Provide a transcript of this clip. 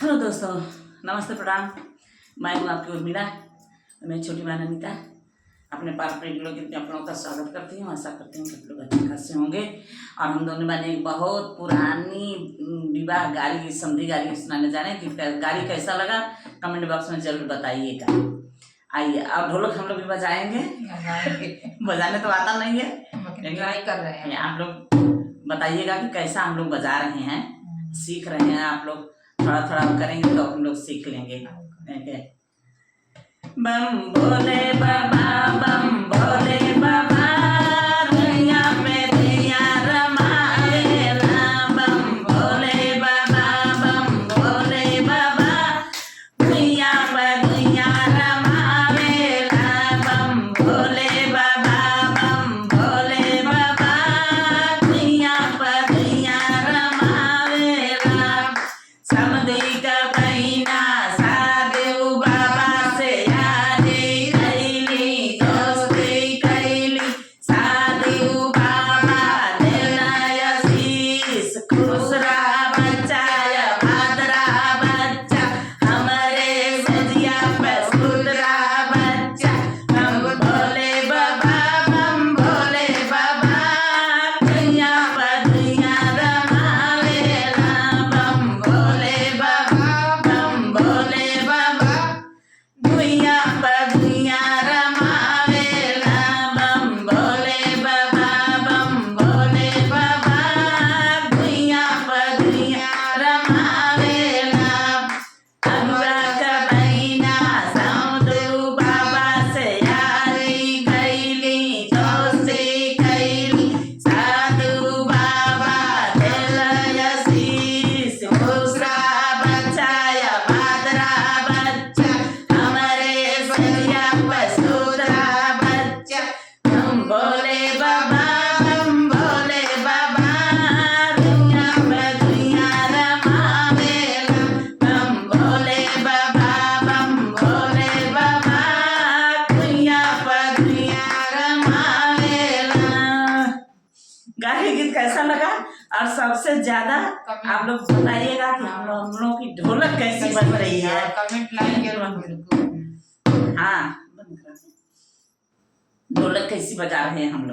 Hello दोस्तों, नमस्ते, प्रणाम। मैं हूँ आपकी उर्मिला, मेरी छोटी बहन अनीता। अपने पारंपरिक लोकगीत में आप लोगों का स्वागत करती हूँ। आशा करती हूँ कि आप लोग अच्छे खासे होंगे। और हम दोनों बहनें एक बहुत पुरानी विवाह गारी, समधी गारी सुनाने जा रहे हैं। कि गारी कैसा लगा कमेंट बॉक्स में जरूर बताइएगा। आइए, और ढोलक हम लोग भी बजाएंगे। बजाने तो आता नहीं है, लेकिन ट्राई कर रहे हैं। आप लोग बताइएगा कि कैसा हम लोग बजा रहे हैं, सीख रहे हैं। आप लोग थोड़ा थोड़ा करेंगे तो हम लोग सीख लेंगे। ठीक है। बम भोले बाबा, बम भोले बाबा, दुनिया में दुनिया रमावेला। बम भोले बाबा, बम भोले बाबा, दुनिया पर दुनिया रमावेला। बम भोले बाबा, बम भोले बाबा, दुनिया पर दुनिया रमावेला। समधी का बहिना साधु बाबा से यारी कैली, दोस्ती कैली। साधु बाबा देना आशीष, खुश रहा बच्चा या भादरा बच्चा, हमारे सजिया पे सुतरा बच्चा। बम भोले बाबा, बम भोले बाबा, दुनिया पर दुनिया रमावेला। बम भोले बाबा, बम भोले बाबा, दुनिया पर दुनिया रमावेला। बम भोले बाबा, बम भोले बाबा, दुनिया पर दुनिया रमावेला। अगुआ का बहिना साधु बाबा से यारी कैली, दोस्ती कैली। साधु बाबा दिल आशीष, दूसरा बच्चा या भादरा बच्चा, हमारे सरिया पसुरा बच्चा। बम भोले बाबा, बम भोले बाबा, दुनिया में दुनिया रमावेला। बम भोले बाबा, बम भोले बाबा, दुनिया पर दुनिया रमावेला। गाने गीत कैसा लगा? और सबसे ज्यादा आप लोग बताइएगा कि हम लोगों की ढोलक कैसी बज रही है। कमेंट लाइक जरूर बिल्कुल। हाँ, बंद कर दे। ढोलक कैसी बजा रहे हैं हम लोग।